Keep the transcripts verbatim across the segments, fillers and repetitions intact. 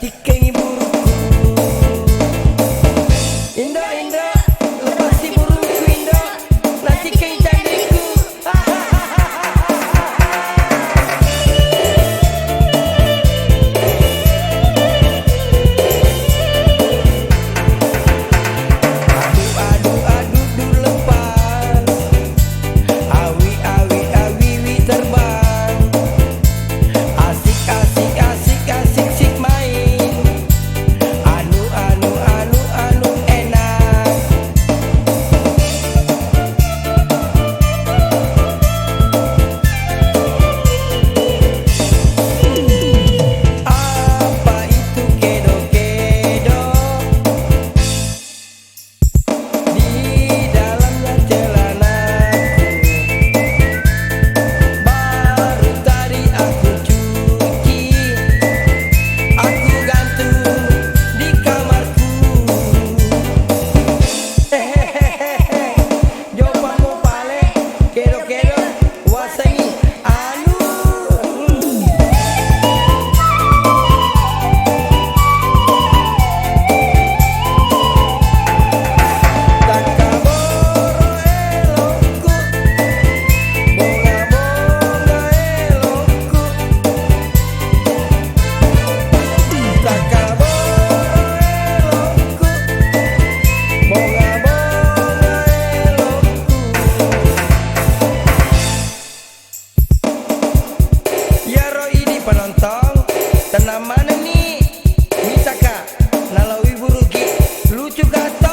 Tikkengi burukku. Indo, Indo, lepasi burukku, Indo. Natikkengi canrikku. Adu, adu, adu, du lepas. Awi, awi, awiwi terbang. Asik, asik, asik, asik, sik main. Anu, anu, anu, anu enak. Apa itu kedo-kedo? Di dalamnya celanaku, baru tadi aku cuci, aku gantung di kamarku. Hehehe, jopammu pale, kedo-kedo, wasengi. Anu. Takkaboro elokku, bonga-bonga elokku. Takkaboro elokku, bonga-bonga elokku. Iyaro idi penonton, tenang manenni, mitaka nalao wiburuki, lucu ka to?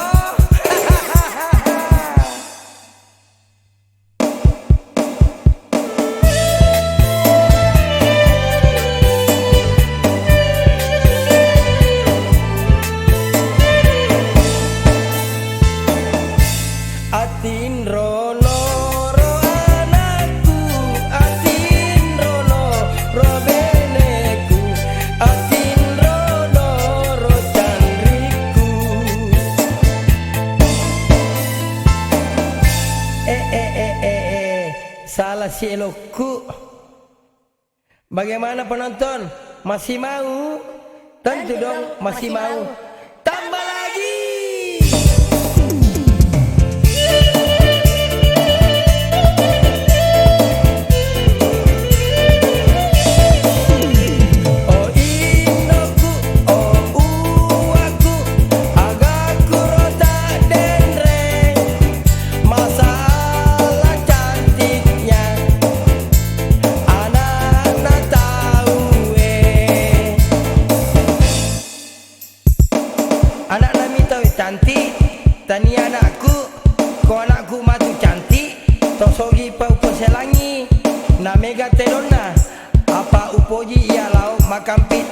Atinrono ro anakku, atinrono ro beneku, atinrono ro canrikku. Eh, eh, eh, eh, eh. Salah si elokku. Bagaimana penonton? Masih mau? Tentu dong, masih mau. Tambah lagi! Oh indoku, oh uwaku, aga kuro tak denreng. Masalah cantiknya anakna tauwe. Anakna mi tauwe cantik, tania anakku, ko anakku matu cantik, tosogi pa uposelangi. Na mega tedonna, apa upoji iya lao makampi